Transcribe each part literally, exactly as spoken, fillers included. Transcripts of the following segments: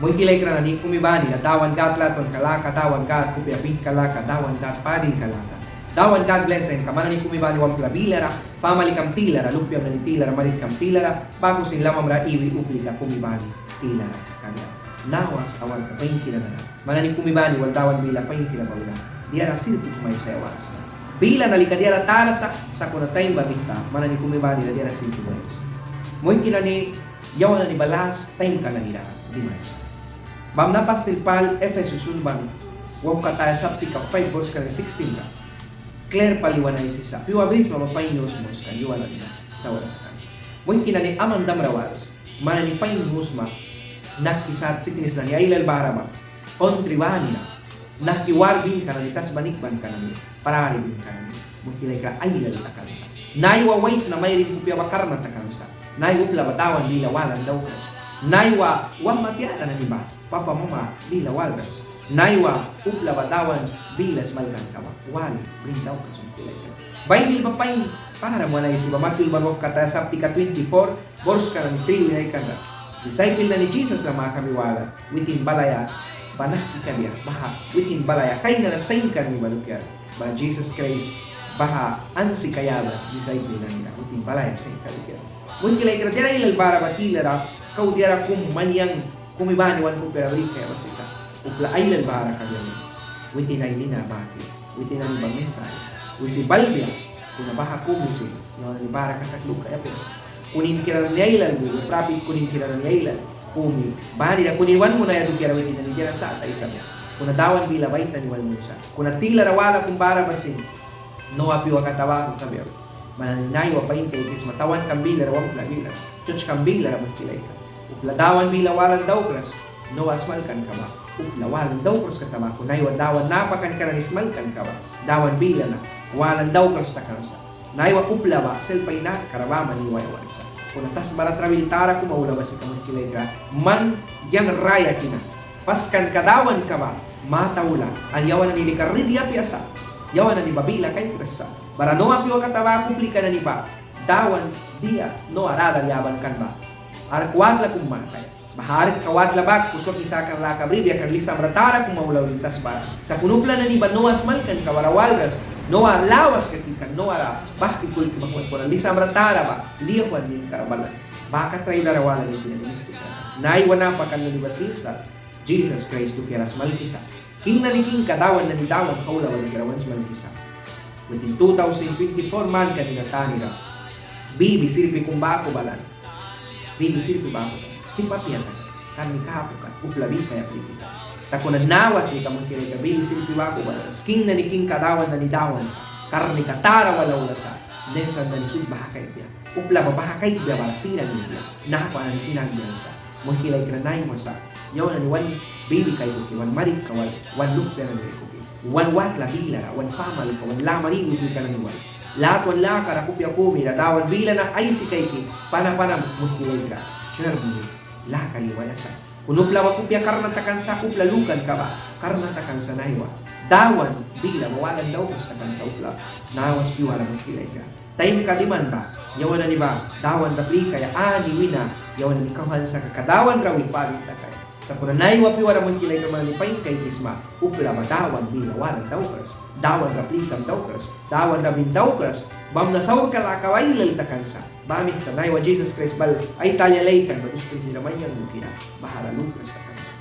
Muihki laikra nani, kumi banira Dawan Gâd latwanka laka, Dawan Gâd kupia pihka laka, Dawan Gâd padinka laka, Dawan Gâd blesinka man nani kumi bani wamtla bilara, familikam tilara, luhpiam nani tilara, maritkam tilara, baku sin lamamra iwi uplika kumi bani tilara kabia. Nawas awarka painkira nani. Man nani kumi bani wal Dawan bila painkira ba wina diara sirpi kum aisaia want sa. Bila na lika diara tara sa, sakuna taim ba mihta man nani kumi banira diara sirpi kum aisaia. Muihki nani, yawan nani ba las taimka nanira dimaia sa. Bamna apastil Pâl Efesus ulban wauhkataya saptika five, borska nani sixteen ra klir pali wan aisisa. Pyua brisma ba pain yus muns kan, yua nani ba saura kan sa. Muihki nani, aman damra wals. Man nani pain yus sma, nahki sat siknis nani ailal bara ba, kontri banira, nahki war binka nani, tasba nikbanka nani, prari binka nani, muihki laikra, ailal takan sa. Naiwa waitna mairin kupia ba karna takan sa. Naiwa upla ba Dawan bila walan daukras. Naiwa wahma tiara nani ba papa mama bila walras. Naiwa upla ba Dawan bila smalkanka ba wali brin daukras, muihki laikra. Baibil ba pain param wan aisi ba, Matyu ulban wauhkataya saptika twenty-four, borska nani three wina aikanra. Disaipil nani Jisas ra makabi wala, witin balaia ba nahki kabia, baha witin balaia kainara sainka nani ba dukiara. Bara Jisas Kraist baha ansika yabra disaipil nanira, witin balaia sainka dukiara. Muihki laikra, diara ailal bara ba tilara kau diara kum man yang kumi bani wan kupia ra brikaia ba sika upla ailal bara kabia. Witin ai nina maki, witin nani ba Mesaia wisi balbia, kuna baha kumi sin yawan nani bara kasak lukaia apia sa. Kuninkira nani ailal, prapit kuninkira nani ailal, kumi banira kunin wan munaia dukiara witin nani diara sat aisabia. Kuna Dawan bila ba aitani wal muns sa. Kuna tilara wala kum bara ba sin Noa pyua kata baku kabia. Man nani naiwa pain kaikisma, tawankam bilara, wamtla bilara, sertskam bilara, muihki laikra. Upla Dawan bila walan daukras, Noa smalkanka ba upla walan daukras kata baku. Naiwa Dawan napakanka nani smalkanka ba, Dawan bila na walan daukras takan sa. Naiwa upla ba selp ai natkara baman iwaia wan sa. Kuna tasbara trabil tara kum aula ba sika, muihki laikra, man yang rayaki na paskanka dawanka ba mata aula, an yawan nani lika ridi apia sa, yawan nani ba bila kaikras sa. Bara Noa pyua kata baku uplika nani ba Dawan dia Noa ra dal yaban kan ba ark watla kum makaia. Baha arkka watla baku swaki sakan laka bribia kan, lisamra tara kum aula win tasbara. Sakuna upla nani ba Noa smalkanka bara walras, Noa lawaska kikan, Noa ra bahki kulki mahwan, kuna lisamra tara ba liahwan ninkara balan. Baha kat ra ai dara wala nani kina ministika. Naiwa napakan nani ba sin sa Jisas Kraist dukiara smalkisa. King nani kingka, Dawan nani dawanka aula ba dukiara wan smalkisa. Witin two thousand twenty-four manka nina tanira bibi sirpi kum baku balan. Bibi sirpi baku balan. Sip apia kan, karnika apu kan, upla bikaia priki kan. Sakuna nawas lika, muihki laikra, bibi sirpi baku balan. King nani kingka, Dawan nani dawanka, karnika tara wal aula sa. Nesan nani sut baha kaikbia. Upla ba baha kaikbia bara sin nani dia, nahpa nani sin nani dia sa. Muihki laikra, naiwa sa yawan nani wan bibi kaikuki, wan maritka wal, wan luhpia nani aikuki, wan watla bilara, wan pamalika, wan lamara iwi uplika nani wal, latwan lakara kupia kumira Dawan bila na aisi kaiki pana pana, muihki laikra, cherni lakara iwaia sa. Kuna upla ba kupia karna takan sa, upla lukanka ba karna takan sa. Naiwa Dawan bila ba walan daukras takan sa upla nawas pyuara, muihki laikra. Taimka diman ba yawan nani ba Dawan ra plikaia, ani wina yawan nani kauhwan sa kaka Dawan ra wih padin takaia. Sakuna naiwa pyuara, muihki laikra, man nani pain kaikisma, upla ba Dawan bila walan daukras, Dawan ra plikam daukras, Dawan ra brin daukras. Bamna saurka laka ba ailal takan sa. Baha mihta naiwa Jisas Kraist bal ai talia laikan ba dus kuhira, man yang lukira bahara lukras takan sa.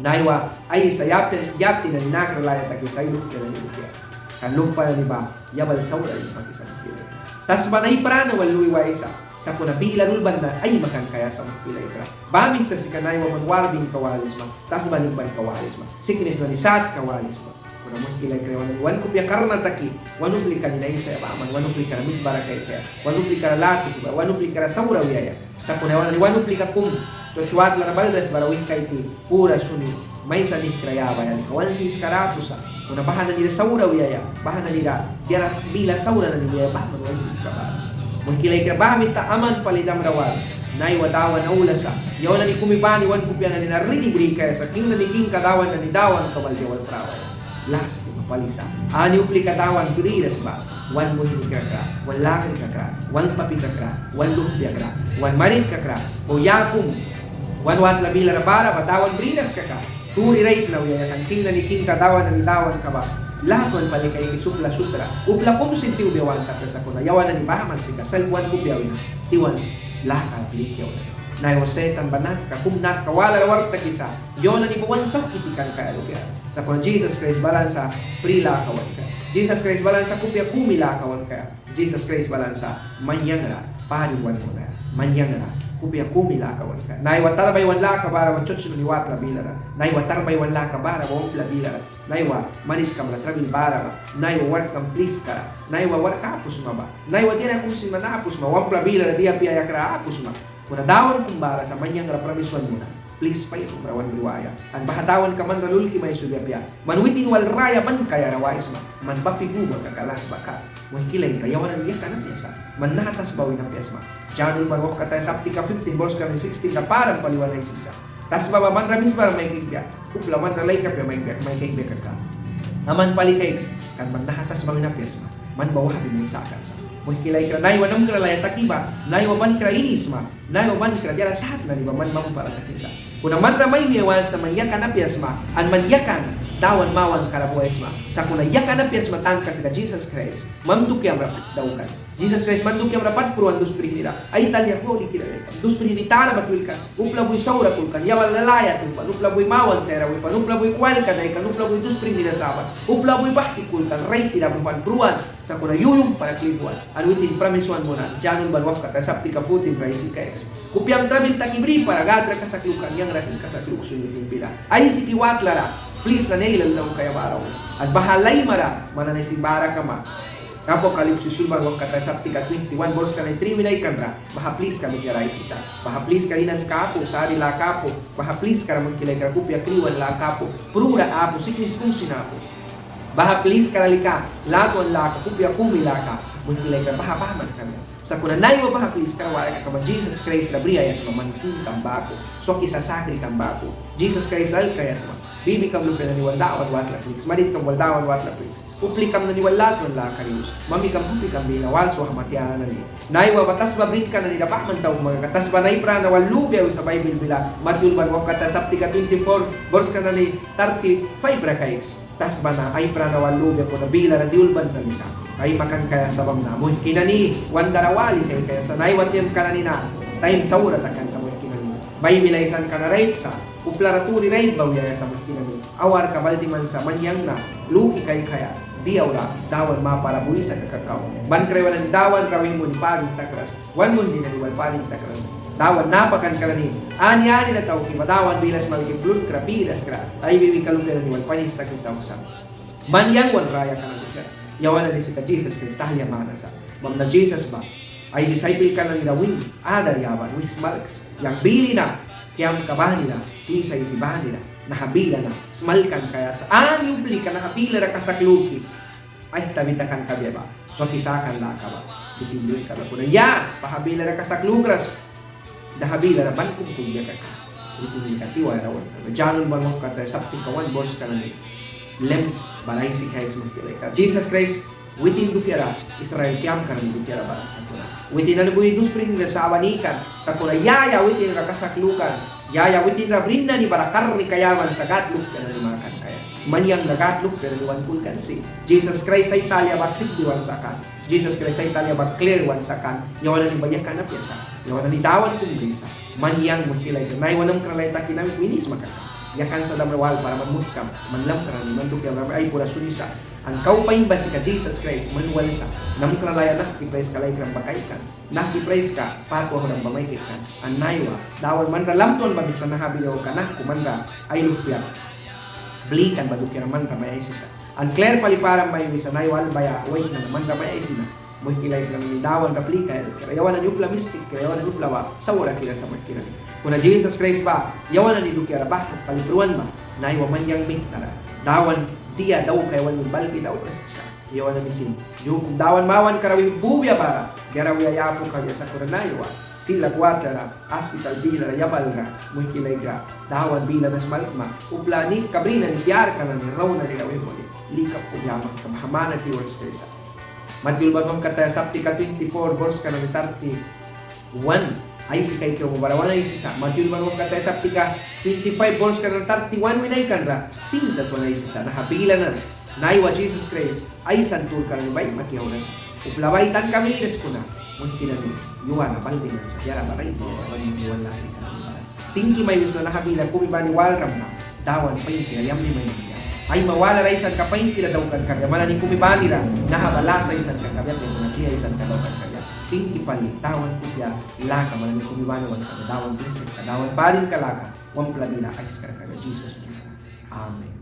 Naiwa Aisa yapti, yapti nani nakra laya takisa ai luhpia nani dukiara. Kan luhpa nani ba yabal saura lipaki sa, muihki laikra. Tasba na ai prana wal lui waisa, sakuna bilara ulban na aimakan kaia sa, muihki laikra. Baha mihta sika naiwa man war binka walisma, tasba nikbanka walisma, siknis nani satka walisma. Kuna, muihki laikra, yawan nani wan kupia karna taki, wan uplika nina aisaia baman, wan uplika ra misbara kaikaia, wan uplika ra lati kubaia, wan uplika ra saura wiaia. Sakuna yawan nani wan uplika kum, serts watlara balras bara wih kaiki pura suni maisa nihkra yabaia lika wan sinskara apu sa. Kuna baha nanira saura wiaia, baha nanira diara bila saura nani wiaia baman wan sinskara bara sa. Muihki laikra, baha mihta aman pali damra wal, naiwa Dawan aula sa. Yawan nani kumi bani wan kupia nani na ridi brikaia sa, king nani kingka, Dawan nani dawanka wal dia wal prawaia. Lastima pali sa. Ani uplika Dawan briras ba, wan muihnikra kra, wan lakra kra, wan papika kra, wan luhpia kra, wan maritka kra, o ya kum Wan watla bilara bara ba Dawan briras kaka, turi rait na wiaia kan, king nani kingka, Dawan nani Dawanka ba latwan pali kaikisa upla sutra. Upla kum sin tiwbia want apia, sakuna yawan nani baman sika salb wan kupia wina tiwan laka pliki aula. Naiwa Setan ba natka kum natka walara wark takisa, yawan nani ba wan sauhki tikan kaia dukiara. Sakuna Jisas Kraist balan sa pri laka wan kaia. Jisas Kraist balan sa kupia kumi laka wan kaia. Jisas Kraist balan sa man yang ra pali wan munaia. Man yang ra kupia kumi laka wan kaia. Naiwa tarbaiwan laka bara ba, serts nani watla bilara, naiwa tarbaiwan laka bara ba, wamtla bilara, naiwa maritkam ra trabil bara ba, naiwa warkkam pliska ra, naiwa wark apu sma ba, naiwa diara kum sin man apu sma, wamtla bilara dia apia yakra apu sma. Kuna Dawan kum bara sa man yang ra pramis wan munan. Plis pain kum ra wan bri waia. An baha Dawanka man ra lulki mai swi apia. Man witin wal raya ban kaiara waisma. Man bapi buma kaka las ba kat. Muihki laikra, yawan nani yakan apia sa. Man naha tasba wina apia sma. Jan ulban wauhkataya saptika fifteen, borska nani sixteen ra param pali wan aisisa. Tasba ba man ra misbara mai kaikbia. Upla man ra laik apia mai kaikbia kaka, aman pali kaiks. Kan man naha tasba wina apia sma. Man ba wahbi mai sakan sa. Muihki laikra, naiwa namkra laya taki ba, naiwa bankra inisma. Naiwa bankra diara sat nani ba man mampara takisa. Kuna man ra mai wiaia want sna man yakan apia sma, an man yakan Dawan mawankara buaisma. Sakuna yakan apia sma tanka sika Jisas Kraist man dukiamra pat daukan. Jisas Kraist man dukiamra pat pruan dus prihnira. Ai talia hulikira, dus prihni tara ba twilkan. Upla bui saura kulkan, yawan laya tupan, upla bui mawan tara wipan, upla bui kwalka daikan, upla bui dus prihnira saban, upla bui bahki kulkan, raitira buhan pruan. Sakuna yu yumhpara kli buan. An witin pramis wan munan, Jan ulban wauhkataya saptika fourteen ra aisi kaiks. Kupiam trabil taki bripara, Gad ra kasak lukan, yang ra sin kasak lukswi witin bila. Aisiki watlara plis nani ailal daukaia bara wan. An baha laimara man nani sin bara kama. Apokalipsis ulban wauhkataya saptika twenty-one, borska nani three wina aikanra, baha pliska dukiara aisisa. Baha pliska inanka apu, sari laka apu. Baha pliskara, muihki laikra, kupia kriwan laka apu, prura apu, siknis kum sin apu. Baha pliskara lika latwan laka, kupia kumi laka, muihki laikra, baha baman kabia. Sakuna naiwa baha pliskara waia kaka man Jisas Kraist ra briaia sma man kingkam baku, swaki sasakrikam baku. Jisas Kraist ra alkaia sma. Bibikam lupia nani wal Dawan watla pliks, maritkam wal Dawan watla pliks, uplikam nani wal latwan lakara yus, mamikam papikam bila wal swahma tiara nani. Naiwa ba tasba brinka nani ra baman taukma kaka, tasba na ai prana wal lubia wisa Baibil bila. Matyu ulban wauhkataya saptika twenty-four, borska nani thirty-five ra kaiks. Tasba na ai prana wal lubia, kuna bilara di ulban nani sa. Ai makan kaia sa bamna, muihki nani, wan dara wali kaikaia sa. Naiwa taimka nani na taim saura takan sa, muihki nani. Baibil aisanka na rait sa. Uplara turi rait ba wiaia sa, muihki nani. Awarka bal diman sa man yang na luki kaikaia, dia aula Dawan mapara buisa kaka kau. Ban kraiwan nani, Dawan ra wih muni padin takras. Wan muihni nani wal padin takras. Dawan napakanka nani ani anira tauki ba, Dawan bila smalki plunkra, piraskra, ai bibika lupia nani wal panis taki tauki sa. Man yang wan raya kan dukiara. Yawan nani sika Jisas Kraist talia mana sa. Bamna Jisas ba ai disaipelka nani ra win, adar yaban wih smalks. Yang bili na kiamka banira, twisa aisi banira, naha bila na smalkan kaia sa. Ani uplika naha bilara kasak luki aihtabi takan kabia ba, swaki sakan laka ba, bitin duika ba, kuna ya baha bilara kasak lukras, naha bilara ban kum kulbia kaka, bitin duika tiwaia ra wan. Jan ulban wauhkataya saptika wan, borska nani lem bara aisi kaiks, muihki laikra. Jisas Kraist witin dukiara, Israel kiamka nani dukiara bara, sakuna witin nani bui dus prihnira saban ikan, sakuna ya ya witin ra kasak lukan, ya ya witin ra brin nani bara karnika yaban sa Gad luhpia nani makan kaia. Man yang na Gad luhpia nani wan kulkan si. Jisas Kraist ai talia bak sip di wan sakan. Jisas Kraist ai talia bak klir wan sakan. Yawan nani ba yakan apia sa. Yawan nani Dawan kum brisa. Man yang, muihki laikra, naiwa namkra laya taki nahki winis maka. Yakan sa dahra wal bara man muihkam, man lamkra nani, man dukiamra ai pura sunisa. An kau pain ba sika Jisas Kraist man wal sa. Namkra laya nahki praiska laikram ba kaikan. Nahki praiska pat wauhram ba mai kaikan. An naiwa Dawan man ra latwan ba mihta naha bila wauhka nahku man ra ai luhpia blikan ba dukiara man ra mai aisisa. An klir pali param mai wisa, naiwa albaia waitna na man ra mai aisina. Muihki laikra nani, Dawan ra plikaia dukiara. Yawan nani upla mistikkira, yawan nani upla ba saurakira sa, muihki nani. Kuna Jisas Kraist ba yawan nani dukiara baha pali pruan ba, naiwa man yang mihtara Dawan dia daukaia wal balki daukras sa. Yawan nani sin yu kum Dawan mawankara wih bubia bara diara wiaia apu kabia, sakuna naiwa silak watlara, aspital bilara, yabalra, muihki laikra, Dawan bila na smalkma. Upla nihka bri nani, tiarka nani, rau nani ra wih muni lika kum yamahka baha mana tiwan sa. Matyu ulban wauhkataya saptika twenty-four, borska nani thirty-one Aisi kaiki ba bara wan aisisa. Matiu ban wauhkataya saptika twenty-five, borska na thirty-one wina aikanra sin sat wan aisisa. Naha bila na naiwa Jisas Kraist aisan sturka nani ba aimaki auras. Upla ba ai tanka briras kuna. Muihki nani, yua na bal diman sa, diara ba rait diara ba wan lahi. Tingki mai wisna naha bila kumi bani walram ba Dawan painkira yamni mai munaia. Aima walara aisanka painkira daukan kabia man nani kumi banira naha ba las aisanka kabia, kuna kli aisanka daukan kabia. Tingki pali Dawan kupia laka man nani kumi bani wan kabia, Dawan prinsipka, Dawan parinka laka wamtla bila aiskara kabia Jisas nina. Amen.